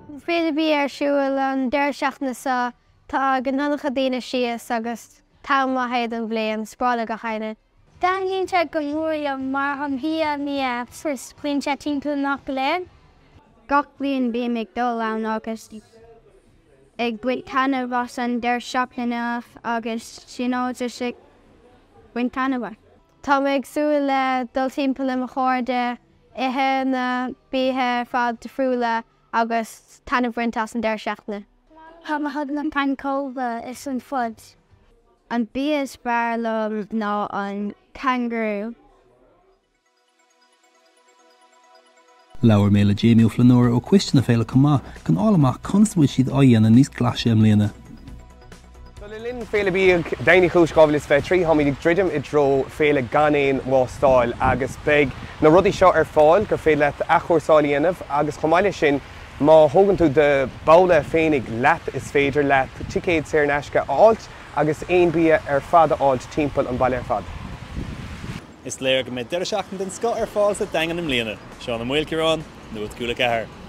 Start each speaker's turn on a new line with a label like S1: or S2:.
S1: Féile Bídh ar siúl an deireadh seachtaine seo. Tagann an-chuid daoine síos agus t-am maith é don bhliain. Is breá le gach éinne.
S2: Taitníonn sé go mór liom mar an bia is bíonn sé timpeall an áit go léir.
S3: Gach bliain bím ag dul ann agus ag baint taitneamh as an deireadh seachtaine agus you know just ag baint taitneamh as.
S1: Tá mé ag súil le dul timpeall le mo chairde, ithe na biatha ar fad difriúla agus taitneamh a bhaint as an deireadh seachtaine.
S2: Tá mé chun na pancóga is an fudge.
S3: An bia is fearr liom ná an kangaroo.
S4: Labhair mé le Jamie Ó Flannúra ó Coiste na Féile chomh maith chun fháil amach conas a bhfuil siad á dhéanamh níos glaise i mbliana.
S5: So le linn Féile Bídh Daingean Uí Chúis 2023 táimid ag druidim i dtreo féile gan aon wástáil agus beidh na rudaí seo ar fáil gur féidir leat athchúrsáil a dhéanamh agus chomh maith leis sin má thógann tú do bhabhla féinig leat is féidir leat ticéad saor in aisce a fháilt agus aon bia ar fad a fháilt timpeall an baile ar fad.
S6: Is léir go mbeidh deireadh seachtaine den scoth ar fáil sa Daingean i mbliana. Seán Ó Maoilchiaráin, Nuacht Cúla 4.